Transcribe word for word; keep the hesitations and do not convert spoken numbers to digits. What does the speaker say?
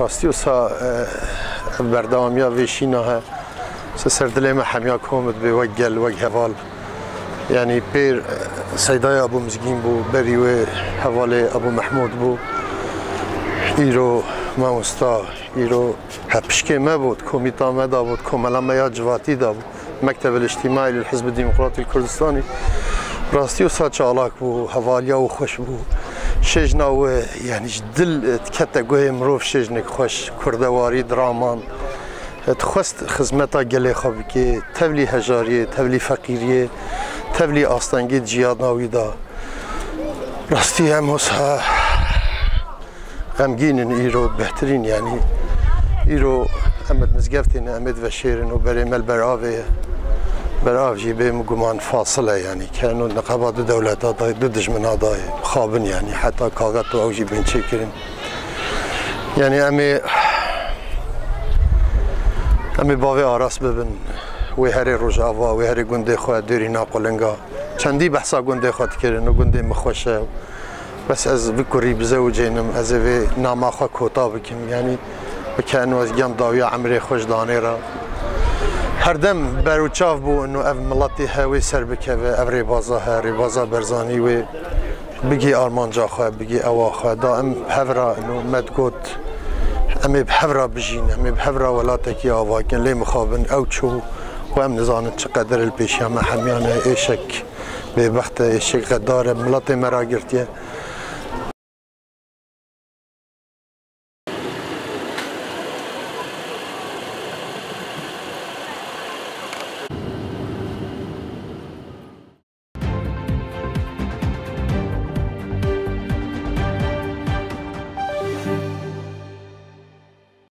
Rastî wisa, e, ev berdewamiya vê şîna he. Se ser dilê me hemiya kom dibe wek gel, wek heval. Yanî pêr, e, Seydayê Ebû Mizgîn bû, berî wê hevalê Ebû Mehmûd bû. Îro mamosta, îro hepişkê me bû, di komîta me de bû, di komela me ya civatî de bû. Mektebel Îctîmaî li Hizb Demokratî Kurdistanî. Rastî wisa çalak bû, hevaliya wî xweş bû. Şêjna wî, yanî ji dil, e, dikete guhê mirov şêjnek xweş, kurdewarî, draman. E, dixwest xizmeta gelê xwe bike, tevlî hejariyê, tevlî feqîriyê, tevlî astengî di jiyana wî de. Rastî em wisa xemgîn in îro, bêhtirîn, yanî îro em ê di mizgeftê ne, em ê di veşêrin û berê me li ber avê ye. Ber av jî bê min guman fasil e, yanî keno niqeba du dewleta dayê, du dijmina dayê, mixabin, yanî heta kaxet û ew jî bên çêkirin. Yanî em ê, em ê bavê Aras bibin, wê herê Rojava, wê herê gundê xwe, Dêrîna Qulinga. Çendî behsa gundê xwe dikirin û gundê min xweş e. Bes ez vî kurî bizewicênim, ez ê vê nama xwe kota bikim. Yanî bikeno ez gem dawiya emrê xwe ji danê re. Herdem ber û çav bû ino ev miletê he wê ser bikeve, ev rêbaza he, rêbaza Berzanî wê bigî armanca xwe, bigî ewa xwe. Da em hev re ino me digot, em ê bi hev re bijîn, em ê bi hev re welatekî ava kin, lê mixabin ew çû û em nizanin çi qedir li pêşiya me hemiyan e, êşek bêbext e, êşek xedar e, miletê me ragirtiye.